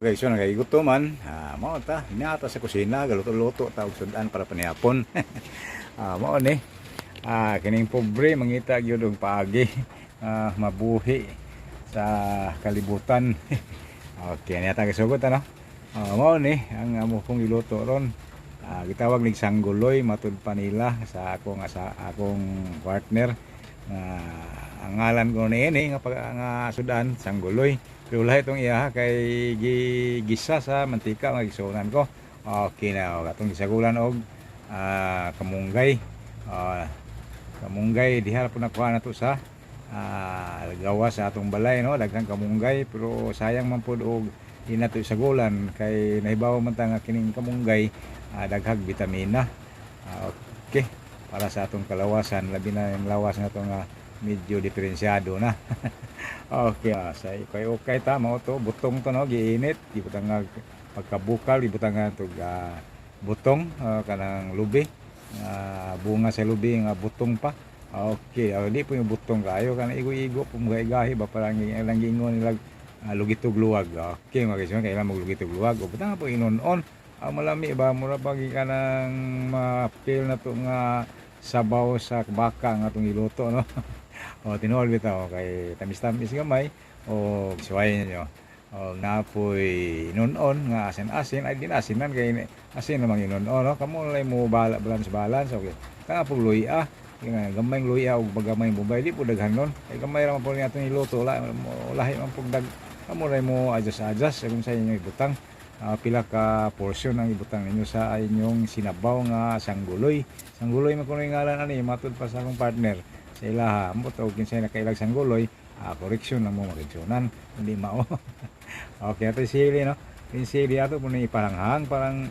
Okay, so nagkagutom man, mao ta, niata sa kusina, galuto-luto ta og sudan para panihapon. Mao ni. Kining pobre mangita gyud og paagi mabuhi sa kalibutan. Okay, niata kasugot, ano? Mao ni ang amo kong iluto ron. Gitawag nig sangguloy matud pa nila sa akong partner. Ang ngalan ko niini nga pag nga sudan, sangguloy. Pero lahi itong iya kay gigisa sa mantika, mga igsuonan ko. Okay na, og atong gisagulan og kamunggay. Kamunggay diha po nakuha na to sa gawas sa atong balay, no, daghang kamunggay, pero sayang man pud og di nato isagulan kay nahibaw man ta nga kining kamunggay daghag bitamina. Okay, para sa atong kalawasan, labi na yung lawas na to nga medyo diferensyado na. Okay, sa okay okay ta, mao to, butong to, no, giinit, gibutang nga pagkabukal, gibutang nga to butong kanang lubi, bunga sa lubi nga butong pa. Okay, di po yung butong kayo kanang igo-igo po mga igahi ba, parang ilang giingon nila lugitog luwag. Okay, mga guys, kailangan maglugitog luwag. O butang po inon-on. Malami ba, mura pa kanang ma-feel na to nga sabaw sa baka nga atong iluto, no. O tinuol bitaw kay tamis-tamis gamay o suway ninyo. O napoy inon-on nga asin-asin, ay di na asinan kay asin namang inon-on, no. Kamo lay mo balance balance. Okay. Tanga pug luya. Nga gamay luya ug gamay bombay, di po daghan nun. Kay gamay ra man po ni atong iluto, lahi man pug dag. Kamo lay mo adjust adjust kung sa inyo ibutang. Pila ka portion ang ibutang ninyo sa inyong sinabaw nga sangguloy. Sangguloy man kuno yung ngalan ani matud pa sa akong partner sa ilaha. Ambot og kinsay nakailag sangguloy, correction lang mo, mga igsuonan, hindi mao. Okay, ato sili, no. Yung sili ato po ni ipalanghang, parang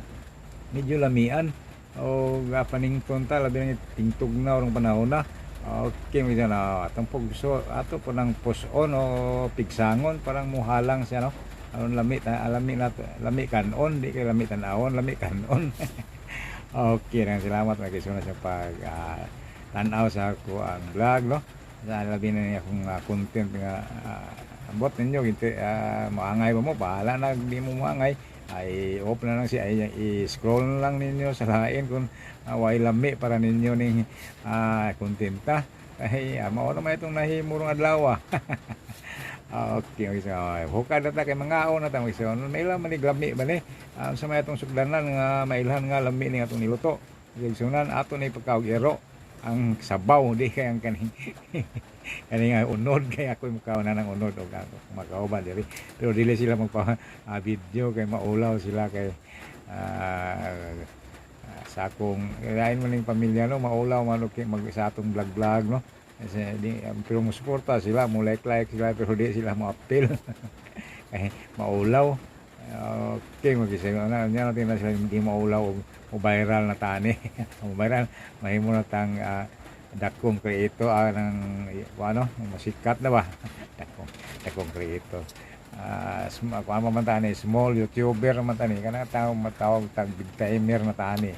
medyo lamian o panington ta, labi na tingtug na orong panahon na. Okay, medyo na atong pugso ato po ng puson o pigsangon, parang muhalang siya, no. Aron lami ta, lami na, lami kanon, di kay lami tan-awon, lami kanon. Okay, nang salamat, mga igsuonan, sa pag tan-aw sa ako ang vlog, no, sa labi na niya akong content nga ambot ninyo ginti maangay ba mo, bahala na. Di mo maangay ay off na lang siya, ay i-scroll na lang ninyo sa lain kung way lami para ninyo ning kontenta kay mao naman itong nahimurong adlaw. Okay, so, hukad na ta kay mangaon na ta, mga igsoon. Maila man ni lami ba ni? Sa may atong sugdanan nga mailhan nga lami ni atong niluto. Igsuonan, ato ni pagkaog iro ang sabaw, di kay ang kaning kani nga unod, kay ako mukaon na ng unod og ako makauban diri, pero dili sila magpa video kay maulaw sila kay sa akong lain man ning pamilya, no, maulaw man og mag sa atong vlog vlog, no. Kasi di, pero mo suporta sila, mo like like sila, pero di sila mo appeal kay maulaw. Okay, magising na nya natin na sila hindi maulaw og o viral na tani o viral, mahimo na tang dakong creator ng ano, masikat na ba, dakong dakong creator, kuan man tani, small YouTuber man tani, kana tao matawag tag big timer na tani.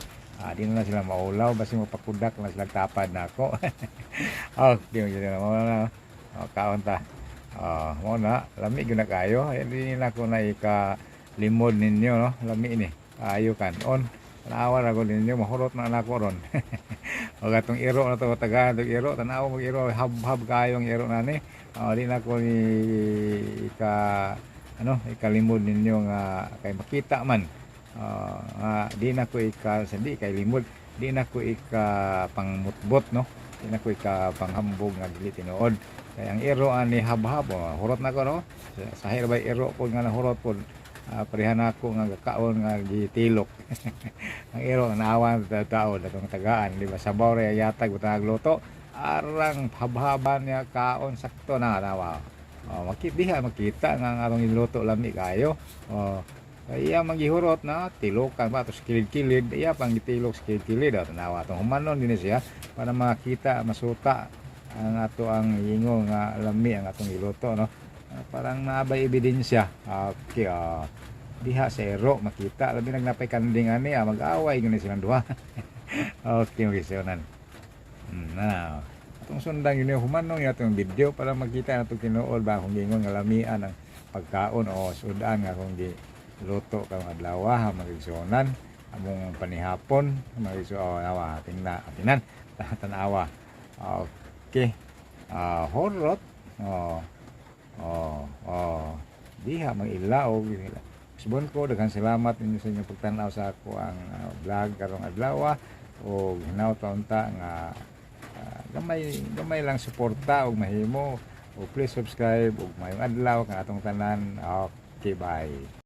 Di na sila maulaw, basta mapakudak na sila tapad na ako. Okay, mo na mo na, oh, kaon ta. Oh, mo na lami gyud na kayo. Ay, di na ko na ika limod ninyo, no, lami ni ayo kanon. Tanawa ra ko ninyo, mahurot na nako ron. O atong iro na to, tagaan tong iro, tanawa mag iro, hab-hab kayo ang iro nani. O, di na ko ni ika ano, ikalimod ninyo nga kay makita man. Nga di na ko ika di kay limod, di na ko ika pangmutbot, no. Di na ko ika panghambog nga dili tinuod. Kay ang iro ani hab-hab, oh, hurot na ko, no. Sa ba iro po nga nahurot po, pareha na ako nga gakaon nga gitilok. Ang iro naawa sa tao datong tagaan, di ba, sabaw ra yatag butang luto, arang habhaban niya kaon, sakto na nawa. Oh, makita diha, makita nga ang atong iluto lami kayo. Oh, kaya magihurot na tilokan ba tos kilid-kilid, iya pang gitilok sa kilid-kilid. Oh, tanawa atong humanon din siya para makita, masuta ang ato ang ingo nga lami ang atong iluto, no. Parang naabay ebidensya. Okay, diha sa ero makita, labi nagnapay kanding ani, mag-away gani silang duha. Okay, magisunan na atong sundang yun yung humanong yung atong video para makita na itong tinuod ba kung gingon nga lamian ang pagkaon o sudan nga kung gi luto karong adlaw, mga igsuonan, among panihapon, mga igsuon. Awa, tingna, tingnan, tanawa. Okay, horot. Oh, diha mag-ilaog. Usbon ko, daghang salamat ninyo sa inyong pagtan-aw sa ako ang vlog karong adlaw o hinaut unta nga gamay gamay lang suporta og mahimo o please subscribe ug maayong adlaw kang atong tanan. Okay, bye.